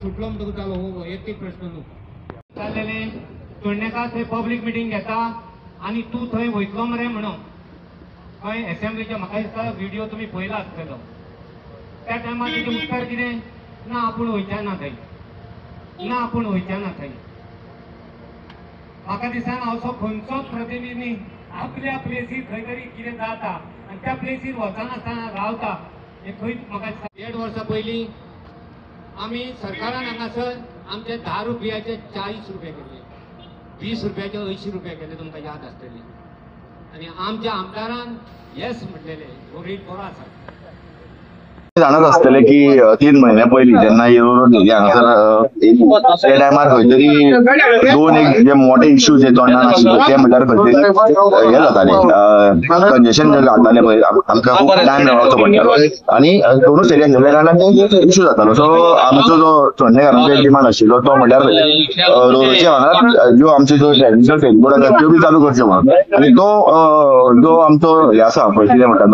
सुटलो म्हणटकूच जालो हो वैयक्तीक प्रश्न न्हू. चल्लेले चोडणेकार थंय पब्लीक मिटींग घेता आनी तूं थंय वयतलो मरे म्हणून खंय एसेंब्लीचे म्हाका दिसता व्हिडिओ तुमी पळयला आसतलो. त्या टायमार तेजें उत्तर कितें ना, आपूण वयच्या ना थंय, ना आपूण वयच्या ना थंय. म्हाका दिसना असो खंयचोच प्रतिनिधी आपल्या प्लेसीर खंय तरी कितें जाता आनी त्या प्लेसीर वचनासतना रावता हें खंय म्हाका दिसता. 1.5 वर्सां पयलीं आमी सरकारान हांगासर आमचे 10 रुपयाचे 40 रुपया केले, 20 रुपयाचे 80 रुपया केले, तुमकां याद आसतली. आनी आमच्या आमदारान येस म्हटलेले, हो रेट बरो आसा. जाणत आसतले की 3 म्हयन्या पयलीं जेन्ना येवन हांगासर त्या टायमार खंय तरी दोन एक जे मोठे इश्यू जे तोंडान आशिल्ले ते म्हणल्यार खंय तरी हे जाताले, कंजेशन जे जाताले पळय, आमकां खूब टायम मेळोवचो पडटालो आनी दोनूच एरिया आशिल्ल्या कारणान ते इश्यू जातालो. सो आमचो जो चोडणेकारांचो डिमांड आशिल्लो तो म्हणल्यार रोडच्या वांगडा ज्यो आमच्यो ज्यो ट्रेडिशनल फेरीबोट आसा त्यो बी चालू करच्यो म्हणून. आनी तो जो आमचो हे आसा पळय कितें म्हणटा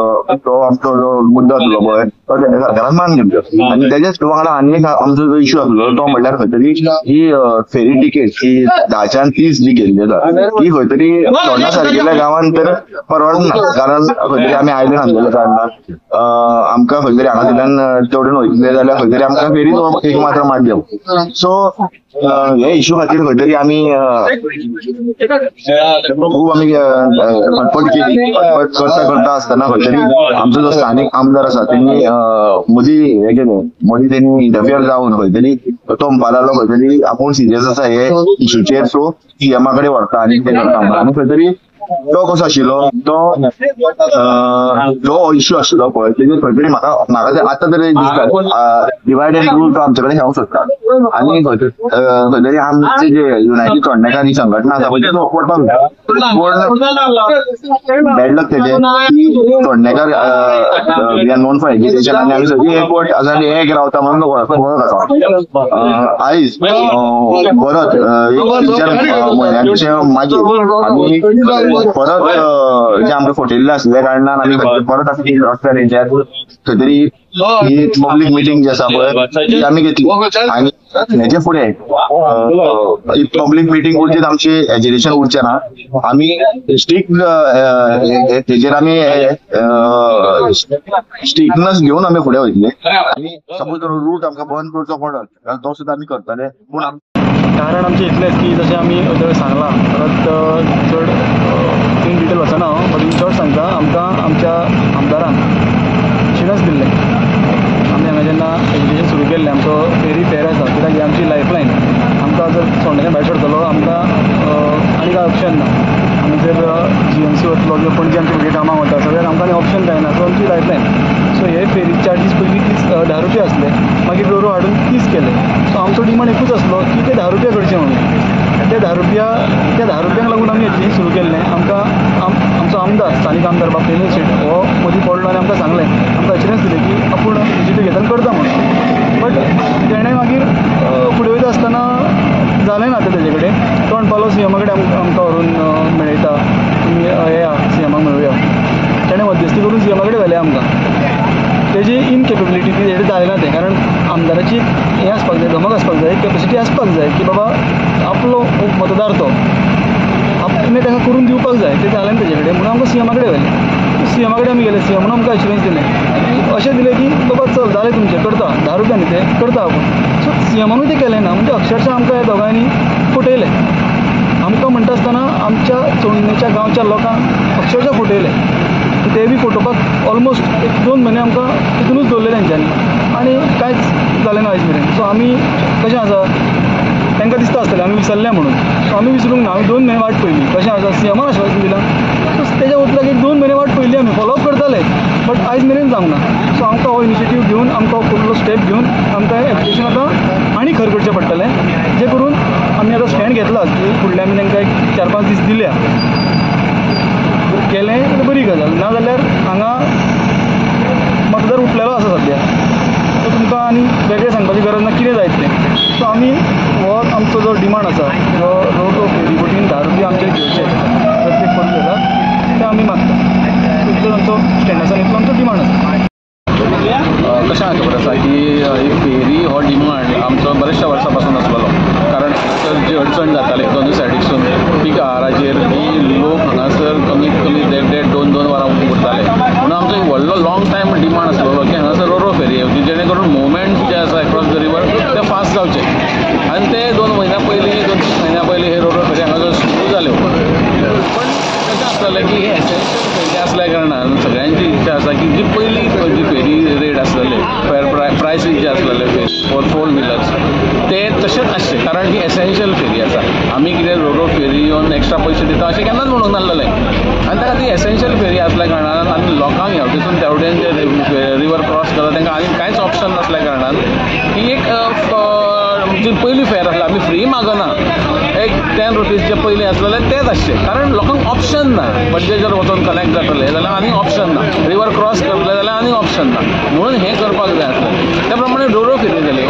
तो आमचो जो मुद्दो आसलो पळय तो सरकारान मान्य केलो. आनी तेज्याच वांगडा आनी एक आमचो जो इश्यू आसलो तो म्हणल्यार खंय तरी ही फेरी टिकेट ही 10च्यान 30 जी केल्ली आसा ती खंय तरी चोडणा सारकेल्या गांवान तर परवडना, कारण खंय तरी आमी आयलंड आसलेल्या कारणान आमकां खंय तरी हांगासरल्यान तेवटेन वयतले जाल्यार खंय तरी आमकां फेरी एक मात्र माध्यम. सो हे इश्यू खातीर खंय तरी आमी खूब आमी खटपट केली. खटपट करता करता आसतना खंय तरी आमचो जो स्थानीक आमदार आसा तेणी मदीं हे केलें, मदीं तेणी इंटरफियर जावन खंय तरी तो म्हणपाक लागलो खंय तरी आपूण सिरियस आसा हे इश्यूचेर, सो सीएमा कडेन व्हरता आनी कितें करता म्हणून. आनी खंय तरी तो कसो आशिल्लो तो जो इश्यू आशिल्लो पळय तेजेर खंय तरी म्हाका म्हाका आतां तरी दिसता डिवायड एंड रूल तो आमचे कडेन खेळूंक सोदता. आनी खंय तरी आमचे जे युनायटेड चोडणेकार ही संघटना आसा पळय ती पडपाक जाय. पूण बॅड लक तेजें की Chonekar we are known for education आनी आमी सगळीं एकवट आसा आनी एक रावता म्हणून वळख आसा. आयज परत एक 3-4 म्हयन्यांचे मागीर आमी परत जे आमकां फटयल्ले आसले कारणान आमी परत आमी रस्त्यार खंय तरी ही पब्लीक मिटींग जी आसा पळय ती आमी घेतली. आनी हेजे फुडें पब्लीक मिटींग उरची आमची एज्युकेशन उरचें ना, आमी स्ट्रीक तेजेर आमी स्ट्रिकनस घेवन आमी फुडें वयतले. आनी सपोज रूट आमकां बंद करचो पडत जाल्यार तो सुद्दां आमी करतले. पूण कारण आमचें इतलेंच की जशें आमी थंय सांगलां परत चड इन डिटेल वचना हांव, बट इन शॉर्ट सांगता, आमकां आमच्या आमदारान शिणच दिल्लें. आमी हांगा जेन्ना एज्युकेशन सुरू केल्लें आमचो फेरी फेर आसा कित्याक ही आमची लायफलायन. आमकां जर चोडण्याच्यान भायर सरतलो आमकां आनी कांय ऑप्शन ना. आमी जर जीएमसी वतलो किंवा पणजे आमचे भुरगे कामाक वता सगळ्याक आमकां आनी ऑप्शन कांय ना. सो आमची लायफलायन. सो हे फेरी चार्जीस पयलीं 10 रुपया आसले, मागीर रोरो हाडून 30 केले. सो आमचो डिमांड एकूच आसलो की ते 10 रुपया करचे म्हणून. ते 10 रुपया त्या 10 रुपयांक लागून आमी एज्युकेशन सुरू केल्लें. आमकां आमचो आमदार स्थानीक आमदार बाब प्रेमेंद्र शेट हो मदीं पडलो आनी आमकां सांगलें, आमकां एश्युरन्स दिलें की आपूण इनिशिएटीव घेता आनी करता म्हणून. बट तेणें मागीर फुडें वयता आसतना जालें ना तें तेजे कडेन. तो म्हणपाक लागलो सीएमा कडेन आमकां व्हरून मेळयता, तुमी येया सीएमाक मेळुया. तेणें मध्यस्थी करून सीएमा कडेन व्हेलें आमकां. तेजी इनकेपेबिलिटी ती तेजें जालें ना तें, कारण आमदाराची हें आसपाक जाय, धमक आसपाक जाय, कॅपेसिटी आसपाक जाय की बाबा आपलो मतदार तो आपणे ताका करून दिवपाक जाय. तें जालें ना तेजे कडेन म्हणून आमकां सीएमा कडेन व्हेलें. सीएमा कडेन आमी गेले, सीएमान आमकां एश्युरन्स दिलें आनी अशें दिलें की बाबा चल जालें तुमचें, करता 10 रुपया न्ही तें करता आपूण. सो सीएमानूय तें केलें ना म्हणजे अक्षरशा आमकां ह्या दोगांयनी फटयलें. आमकां म्हणटा आसतना आमच्या चोडणेच्या गांवच्या लोकांक अक्षरशा फटयलें. ते बी फटोवपाक ऑलमोस्ट 1-2 म्हयने आमकां तितूनच दवरले तेंच्यांनी आनी कांयच जालें ना आयज मेरेन. सो आमी कशें आसा तांकां दिसता आसतलें आमी विसरले म्हणून. सो आमी विसरूंक ना, आमी 2 म्हयने वाट पळयली. कशें आसा सीएमान आश्वासन दिलां, सो तेज्या उदलाक 1-2 म्हयने वाट पळयली आमी, फॉलोअप करताले बट आयज मेरेन जावंक ना. सो आमकां हो इनिशिएटीव घेवन आमकां फुडलो स्टेप घेवन आमकां एप्लिकेशन आतां आनी खर करचें पडटलें, जे करून आमी आतां स्टँड घेतला की फुडले आमी तांकां एक 4-5 दीस दिल्या, केलें जाल्यार बरी गजाल, ना जाल्यार हांगा मतदार उठलेलो आसा सद्या. सो तुमकां आनी वेगळें सांगपाची गरज ना कितें जायत तें. सो आमी हो आमचो जो डिमांड आसा जो रोड फेरी बोटीन 10 रुपया आमचे घेवचे प्रत्येक पद्दतीन ते आमी मागता. इतलो आमचो स्टँड आसा आनी इतलो आमचो डिमांड आसा. कशें खबर आसा की ही फेरी हो डिमांड आमचो बऱ्याचशा वर्सां पासून आसलेलो, कारण हांगासर जी अडचण जाताली दोनूय सायडीकसून पीक आहाराचेर की लोक हांगासर कमीत कमी देड देड दोन दोन वरां उरताले. म्हणून आमचो एक व्हडलो लॉंग टायम डिमांड आसलेलो की हांगासर रोरो फेरी येवची, जेणे करून मुवमेंट जे आसा एक्रॉस the river ते फास्ट जावचे. आनी ते 2 म्हयन्या पयलीं 2-3 म्हयन्या पयलीं हे रोरो फेरी हांगासर सुरू जाल्यो. पण कशें आसतालें की हे एसेन्शियल फेरी आसल्या कारणान सगळ्यांची इच्छा आसा की जी पयली जी फेरी रेट आसलेले फेर प्रायसीस जे आसलेले फॉर 4 व्हिलर्स ते तशेंच आसचे, कारण ही एसेन्शियल फेरी आसा. आमी कितें रोरो फेरी येवन एक्स्ट्रा पयशे दिता अशें केन्नाच म्हणूंक नासलेलें. आनी त्या खातीर एसेन्शियल फेरी आसल्या कारणान आनी लोकांक ह्या वटेसून त्या वटेन जे रिवर क्रॉस करता तांकां आनी कांयच ऑप्शन नासल्या कारणान ही एक जी पयली फेर आसली आमी फ्री मागना, एक 10 रुपीज जे पयलीं आसलेले तेच आसचे, कारण लोकांक ऑप्शन ना. पणजे जर वचून कनेक्ट जातले जाल्यार आनी ऑप्शन ना, रिवर क्रॉस करतले जाल्यार आनी ऑप्शन ना, म्हणून हें करपाक जाय आसलें. त्या प्रमाणे रोरो फेरी जाली.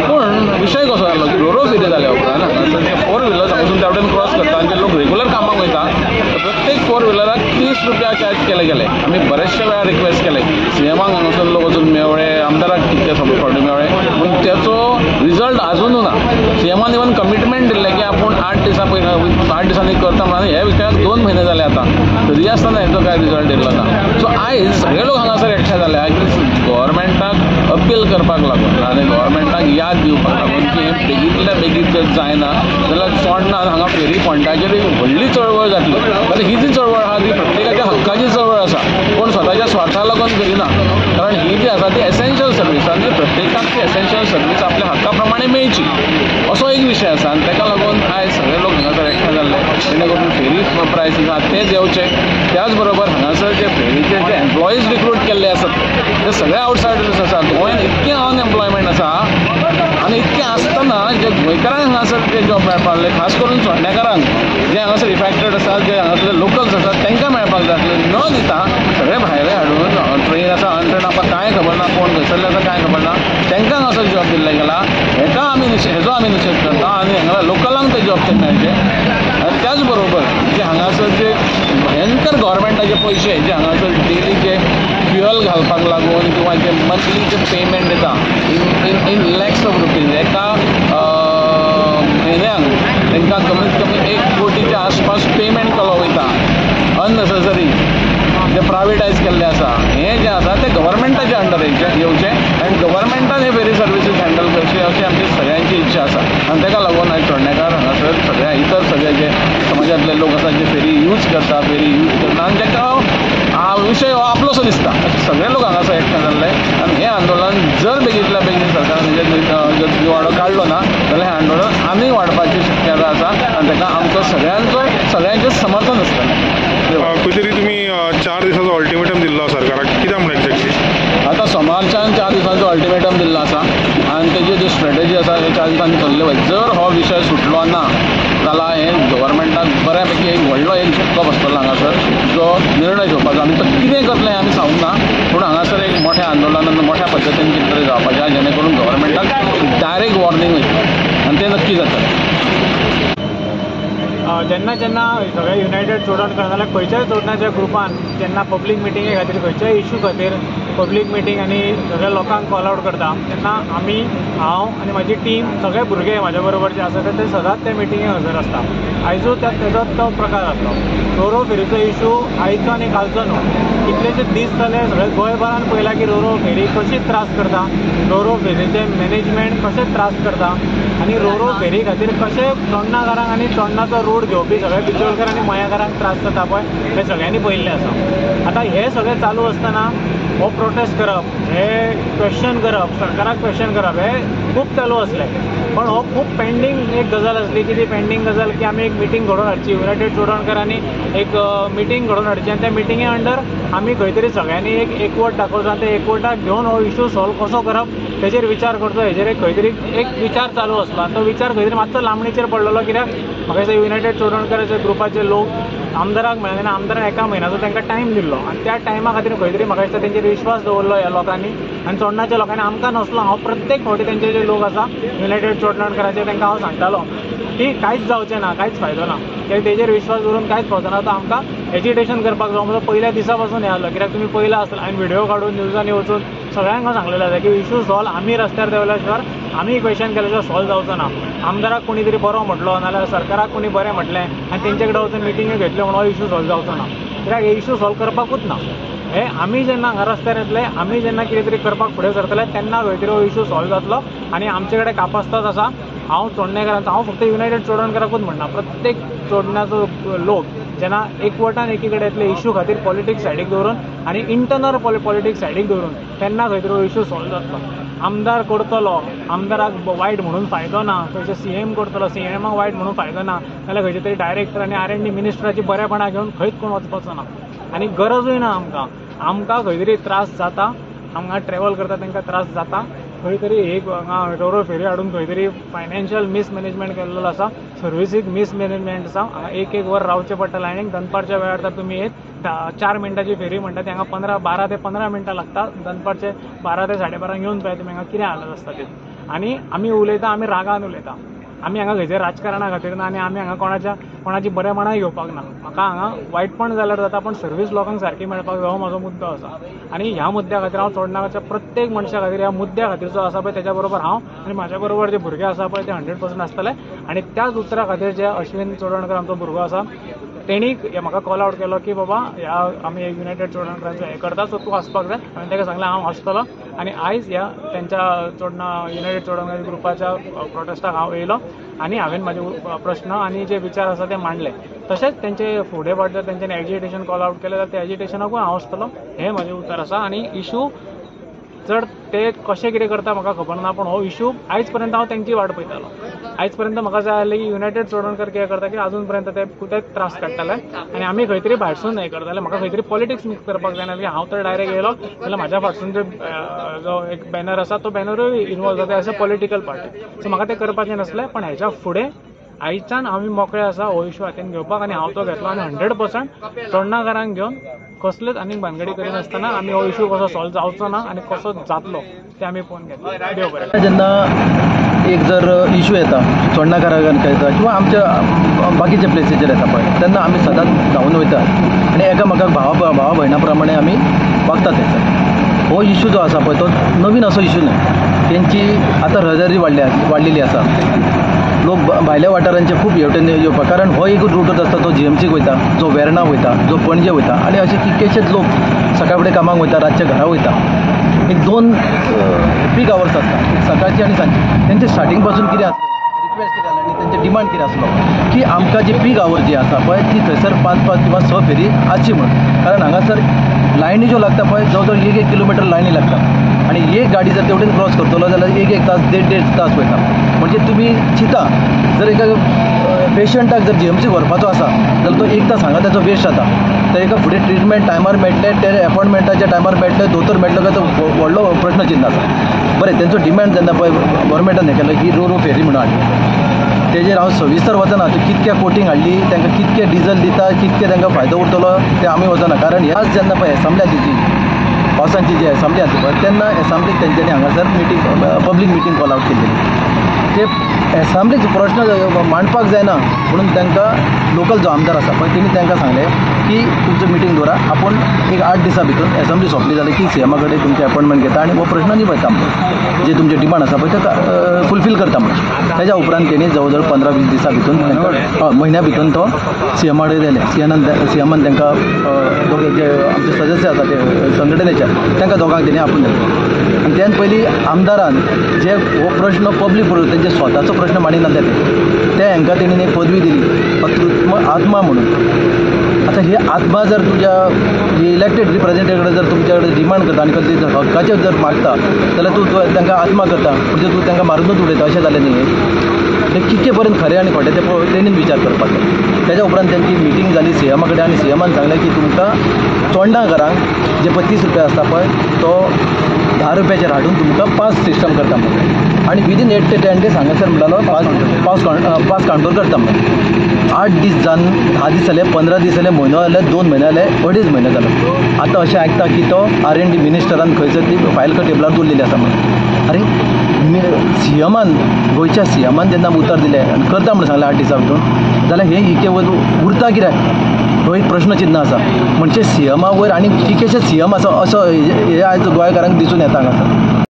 पूण विशय कसो जालो की रोरो फेरी जाल्या उपरांत हांगासर जे 4 व्हिलर्स हांगासून त्या वटेन क्रॉस करता आनी जे लोक रेगुलर कामाक वयता प्रत्येक 4 व्हिलराक 30 रुपया चार्ज केले गेले. आमी बरेचशे वेळार रिक्वेस्ट केले सीएमाक हांगासर लोक वचून मेवळे, आमदाराक कितके फावटी मेवळे, पूण तेचो रिजल्ट आजून ना. सीएमान इवन कमिटमेंट दिल्लें की आपूण 8 दिसां पयलीं 8 दिसांनी करता म्हणून ह्या विशयाक 2 म्हयने जाले आतां, तरी आसतना हेचो कांय रिजल्ट येयलो ना. सो आयज सगळे लोक हांगासर एकठांय जाल्या की गव्हर्मेंटाक अपील करपाक लागून आनी गव्हर्मेंटाक याद दिवपाक लागून की हें बेगींतल्या बेगीन जर जायना जाल्यार चोडणां हांगा फेरी पॉयंटाचेर एक व्हडली चळवळ जातली. कारण ही जी चळवळ आसा ती प्रत्येकाच्या हक्काची चळवळ आसा, कोण स्वताच्या स्वार्था लागून करिना, कारण ही जी आसा ती एसेन्शियल सर्वीस आनी प्रत्येकाक ती एसेन्शियल सर्वीस आपल्या हक्का प्रमाणे मेळची असो एक विशय आसा. आनी ताका लागून आयज सगळे लोक हांगासर एकठांय जाल्ले जेणे करून फेरी प्रायसीस आसा ते देंवचे. त्याच बरोबर हांगासर जे फेरीचे जे एम्प्लॉईज रिक्रूट केल्ले आसात ते सगळे आवटसायडर्स आसात. गोंयांत इतकें अनएम्प्लॉयमेंट आसा आनी इतकें आसतना जे गोंयकारांक हांगासर जे जॉब मेळपाक जाय, खास करून चोडणेकारांक जे हांगासर इफेक्टेड आसात, जे हांगासर लोकल्स आसात तांकां मेळपाक जाय आसलें, न दिता सगळे भायले हाडून ट्रेन आसा अनट्रेन आमकां कांय खबर ना, कोण खंयसरले आसा कांय खबर ना, तांकां हांगासर जॉब दिल्ले गेला. हेका आमी हेजो आमी निशेध करता आनी हांगा लोकलांक ते जॉब ते मेळचे. आनी त्याच बरोबर जे हांगासर जे भयंकर गव्हर्मेंटाचे पयशे जे हांगासर डेली जे फ्युअल घालपाक लागून किंवा जे मंथली जे पेमेंट येता इन लॅक्स ऑफ रुपीज, एका म्हयन्याक तांकां कमीत कमी 1 कोटीच्या आसपास पेमेंट केलो वयता अननेसेसरी, जे प्रायवेटायज केल्ले आसा. हें जें आसा तें गव्हर्मेंटाच्या अंडर येवचें आनी गव्हर्मेंटान हे फेरी सर्विसीस हँडल करची अशी आमची सगळ्यांची इच्छा आसा. आनी ताका लागून आयज चोडणेकार हांगासर सगळ्या इतर सगळे जे समाजांतले लोक आसा जे फेरी यूज करता, फेरी यूज करता आनी ताका विशय हो आपलोसो दिसता अशे सगळे लोक हांगासर एकठांय जाल्ले. आनी हें आंदोलन जर बेगींतल्या बेगीन सरकारान जर निवाडो काडलो ना जाल्यार हें आंदोलन आनी वाडपाची शक्यता आसा आनी ताका आमचो सगळ्यांचें समर्थन आसतलें. खंय तरी तुमी 4 दिसांचो अल्टिमेटम दिल्लो सरकाराक, कित्याक म्हूण एक्झॅक्टली? आतां सोमारच्यान 4 दिसांचो अल्टिमेटम दिल्लो आसा आनी तेजी जी स्ट्रेटजी आसा हे 4 दिसांनी थरले वयता. जर हो विशय सुटलो ना जाल्यार हें गव्हर्मेंटाक बऱ्यापैकी एक व्हडलो एक झटको बसतलो हांगासर, जो निर्णय घेवपाचो. आनी तो कितें करतलें हें आमी सांगूंक ना, पूण हांगासर एक मोठें आंदोलन मोठ्या पद्दतीन कितें तरी जावपाचें जेणे करून गव्हर्मेंटाक डायरेक्ट वॉर्निंग वयतलें आनी तें नक्की जातलें. जेन्ना जेन्ना सगळे युनायटेड चोडणकर जाल्यार खंयच्याय चोडणाच्या ग्रुपान जेन्ना पब्लीक मिटिंगे खातीर खंयच्याय इशू खातीर पब्लीक मिटींग आनी सगळ्या लोकांक कॉल आवट करता तेन्ना आमी, हांव आनी म्हाजी टीम सगळे भुरगे म्हाज्या बरोबर जे आसा ते सदांच त्या मिटिंगेक हजर आसता. आयजूय तेजोच तो प्रकार आसलो. रोरो फेरीचो इशू आयचो आनी कालचो न्हू, कितलेशे दीस जाले सगळे गोंयभरान पळयलां की रोरो फेरी कशी त्रास करता, रोरो फेरीचें मॅनेजमेंट कशें त्रास करता आनी रोरो फेरी खातीर कशें चोडणाकारांक आनी चोडणाचो रोड घेवपी सगळे बिचोलकर आनी मयाकारांक त्रास जाता पळय हें सगळ्यांनी पळयल्लें आसा. आतां हें सगळें चालू आसतना हो प्रोटेस्ट करप, हे क्वेश्चन करप, सरकाराक क्वेश्चन करप हें खूब चालू आसलें. पण हो खूब पेंडींग एक गजाल आसली की ती पेंडींग गजाल की आमी एक मिटींग घडोवन हाडची, युनायटेड चोडणकरांनी एक मिटींग घडोवन हाडची आनी त्या मिटिंगे अंडर आमी खंय तरी सगळ्यांनी एक एकवट दाखोवचो आनी त्या एकवटाक घेवन हो इशू सॉल्व कसो करप तेजेर विचार करचो, हेजेर एक खंय तरी एक विचार चालू आसलो आनी तो विचार खंय तरी मातसो लांबणीचेर पडलेलो. कित्याक म्हाका दिसता युनायटेड चोडणकराच्या ग्रुपाचे लोक आमदाराक मेळ्ळे आनी आमदारान एका म्हयन्याचो तांकां टायम दिल्लो आनी त्या टायमा खातीर खंय तरी म्हाका दिसता तेंचेर विश्वास दवरलो ह्या लोकांनी आनी चोडणाच्या लोकांनी. आमकां नासलो, हांव प्रत्येक फावटी तेंचे जे लोक आसा युनायटेड चोडणकराचे तांकां हांव सांगतालो की कांयच जावचें ना, कांयच फायदो ना, कित्याक तेजेर विश्वास दवरून कांयच फावचो ना. तो आमकां एजिटेशन करपाक जावं म्हजो पयल्या दिसा पासून हें आसलो. कित्याक तुमी पयला आसतलें हांवें व्हिडियो काडून न्यूजांनी वचून सगळ्यांक हांव सांगलेलें आसा की इशू सॉल्व आमी रस्त्यार देंवल्या शिवाय, आमी क्वेश्चन केल्या शिवाय सॉल्व जावचो ना. आमदाराक कोणी तरी बरो म्हटलो नाल्यार सरकाराक कोणी बरें म्हटलें आनी तेंचे कडेन वचून मिटिंग्यो घेतल्यो म्हणून हो इशू सॉल्व जावचो ना, कित्याक हे इशू सॉल्व करपाकूच ना. हे आमी जेन्ना हांगा रस्त्यार येतले, आमी जेन्ना कितें तरी करपाक फुडें सरतले तेन्ना खंय तरी हो इशू सॉल्व जातलो. आनी आमचे कडेन कापास्ताद आसा. हांव चोडणेकारांचो, हांव फक्त युनायटेड चोडणकाराकूच म्हणना, प्रत्येक चोडण्याचो लोक जेन्ना एकवटान एकी कडेन येतले इशू खातीर पॉलिटिक्स सायडीक दवरून आनी इंटरनल पॉलिटिक्स सायडीक दवरून, तेन्ना खंय तरी हो इशू सॉल्व जातलो. आमदार करतलो, आमदाराक वायट म्हणून फायदो ना, खंयचे सीएम करतलो, सीएमाक वायट म्हणून फायदो ना, नाल्यार खंयचे तरी डायरेक्टर आनी R&D मिनिस्टराची बरेपणां घेवन खंयच कोण वचपाचो ना. आनी गरजूय ना आमकां. आमकां खंय तरी त्रास जाता, हांगा ट्रॅवल करता तांकां त्रास जाता, खंय तरी एक हांगा रोरो फेरी हाडून खंय तरी फायनान्शियल मिसमॅनेजमेंट केल्लो आसा, सर्विसीक मिसमॅनेजमेंट आसा. हांगा एक एक वर रावचें पडटा लायनीक. दनपारच्या वेळार तर तुमी एक 4 मिनटांची फेरी म्हणटा ती हांगा 12 ते 15 मिनटां लागता. दनपारचे 12 ते 12:30 येवन पळय तुमी हांगा कितें हालत आसता ती. आनी आमी उलयता, आमी रागान उलयता, आमी हांगा खंयच्या राजकारणा खातीर ना आनी आमी हांगा कोणाची बरेपणाय घेवपाक ना. म्हाका हांगा वायटपण जाल्यार जाता, पण सर्वीस लोकांक सारकी मेळपाक जाय हो म्हजो मुद्दो आसा. आनी ह्या मुद्द्या खातीर हांव चोडणाच्या प्रत्येक मनशा खातीर ह्या मुद्द्या खातीर जो आसा पळय तेच्या बरोबर हांव आनी म्हाज्या बरोबर जे भुरगे आसा पळय ते 100% आसतले. आनी त्याच उतरा खातीर जे अश्विन चोडणकर आमचो भुरगो आसा तेणी म्हाका कॉल आवट केलो की बाबा ह्या आमी युनायटेड चोडणकरांचो हें करता, सो तूं आसपाक जाय. हांवें ताका सांगलें हांव आसतलो. आनी आयज ह्या तेंच्या चोडणा युनायटेड चोडणकर ग्रुपाच्या प्रोटेस्टाक हांव येयलो आनी हांवें म्हाजे प्रश्न आनी जे विचार आसा ते मांडले. तशेंच तेंचे फुडें फाट जर तेंच्यांनी एजिटेशन कॉल आवट केलें जाल्यार त्या एजिटेशनाकूय हांव आसतलो, हें म्हाजें उतर आसा. आनी इशू चड ते कशें कितें करता म्हाका खबर ना, पूण हो इशू आयज पर्यंत हांव तेंची वाट पळयतालो. आयज पर्यंत म्हाका जाय आसलें की युनायटेड चोडणकर कितें करता की आजून पर्यंत ते तेच त्रास काडटाले आनी आमी खंय तरी भायरसून हें करताले. म्हाका खंय तरी पॉलिटिक्स मिक्स करपाक जायना की हांव तर डायरेक्ट येयलो जाल्यार म्हाज्या फाटसून जो एक बॅनर आसा तो बॅनरूय इनवॉल्व जाता as a political party. So म्हाका तें करपाचें नासलें, पण हेच्या फुडें आयच्यान आमी मोकळे आसा हो इशू हातीन घेवपाक आनी हांव तो घेतलो. आनी 100% चोडणाकारांक घेवन कसलेच आनीक भानगडी करिनासतना आमी हो इशू कसो सॉल्व जावचो ना आनी कसो जातलो ते आमी पळोवन घेतले. देव बरें. जेन्ना एक जर इशू येता चोडणाकारांक येता किंवा आमच्या बाकीच्या प्लेसीचेर येता पळय, तेन्ना आमी सदांच धांवून वयता आनी एकामेकाक भावा भावा भयणा प्रमाणे आमी वागता. थंयसर हो इशू जो आसा पळय तो नवीन असो इशू न्हय. तेंची आतां रहदारी वाडलेली आसा, लोक भायल्या वाठारांचे खूब हेवटेन येवपाक, कारण हो एक रूटच आसता तो जीएमसीक वयता, जो वेर्णा वयता, जो पणजे वयता आनी अशे कितकेशेच लोक सकाळ फुडें कामाक वयता, रातच्या घरा वयता. एक 2 पीक आवर्स आसता, एक सकाळची आनी सांजची. तेंचे स्टार्टींग पासून कितें आसता रिक्वेस्ट कितें जालें आनी तेंचे डिमांड कितें आसलो की आमकां जी पीक our जी आसा पळय ती थंयसर 5 5 किंवा 6 फेरी आसची म्हणून. कारण हांगासर लायनी ज्यो लागता पळय जवळ जवळ 1 1 किलोमिटर लायनी लागता आनी एक गाडी जर तेवटेन क्रॉस करतलो जाल्यार 1 1 तास 1.5 1.5 तास वयता. म्हणजे तुमी चिंता जर एका पेशंटाक जर जीएमसीक व्हरपाचो आसा जाल्यार तो 1 तास हांगा ताचो वेस्ट जाता. तर एका फुडें ट्रिटमेंट टायमार मेळटलें, ते एपॉयंटमेंटाच्या टायमार मेळटलें, दोतोर मेळटलो काय तो व्हडलो प्रश्न चिन्न आसा. बरें, तेंचो डिमांड जेन्ना पळय गोवोरमेंटान हें केलो की रो रो फेरी म्हणून हाडली, तेजेर हांव सविस्तर वचना, त्यो कितक्या कोटींग हाडली, तांकां कितके डिजल दिता, कितके तांकां फायदो उरतलो ते आमी वचना. कारण ह्याच जेन्ना पळय एसेंब्ली आसली, जी पावसांची जी एसेंब्ली आसली पळय तेन्ना एसेंब्लीक तेंच्यांनी हांगासर meeting public meeting call out केल्ली. ते एसेंब्लीक प्रश्न मांडपाक जायना म्हणून तांकां लोकल जो आमदार आसा पळय तेणी तांकां सांगलें की तुमचो मिटींग दवरा, आपूण एक 8 दिसां भितर एसेंब्ली सोंपली जाल्यार की सीएमा कडेन तुमचें अपॉयंटमेंट घेता आनी हो प्रश्न निभयता म्हणून जे तुमचे डिमांड आसा पळय ते फुलफील करता म्हणून. तेज्या उपरांत तेणी जवळ जवळ 15-20 दिसां भितर म्हयन्या भितर तो सीएमा कडेन गेले. सीएमान तांकां दोगे जे आमचे सदस्य आसा ते संघटनेचे तांकां दोगांक तेणी आपोवन दिले. आनी त्यान पयलीं आमदारान जे हो प्रश्न पब्लीक बरोबर तेंचे स्वताचो प्रश्न मांडिनासले ते हांकां तेणी एक पदवी दिली आत्मा म्हणून. आतां ही आत्मा जर तुज्या इलेक्टेड रिप्रेझेंटेटिव्ह कडेन जर तुमच्या कडेन डिमांड करता आनी कसली हक्काचेर जर मागता जाल्यार तूं तांकां आत्मा करता, म्हणजे तूं तांकां मारुनूच उडयता अशें जालें न्ही. तें कितके पर्यंत खरें आनी खोटें तें तेणीन विचार करपाक जाय. तेज्या उपरांत तेंची मिटींग जाली सीएमा कडेन आनी सीएमान सांगलें की तुमकां चोडणाकारांक जे पळय 30 रुपया आसता पळय तो 10 रुपयाचेर हाडून तुमकां पास सिस्टम करता म्हणून. आनी विदीन 8 ते 10 डेज हांगासर म्हणटालो पास काउंटर करता म्हणून. 8 दीस जावन 10 दीस जाले, 15 दीस जाले, म्हयनो जाले, 2 म्हयने जाले, 2.5 म्हयने जाले. आतां अशें आयकता की तो R&D मिनिस्टरान खंयसर ती फायल टेबलार दवरलेली आसा म्हणून. अरे सीएमान, गोंयच्या सीएमान जेन्ना उतर दिलें आनी करता म्हूण सांगलें 8 दिसां भितर, जाल्यार हे इके उरता कित्याक हो एक प्रश्नचिन्ह आसा. म्हणजे सीएमा वयर आनी कितकेशे सीएम आसा असो हे आयज गोंयकारांक दिसून येता हांगासर.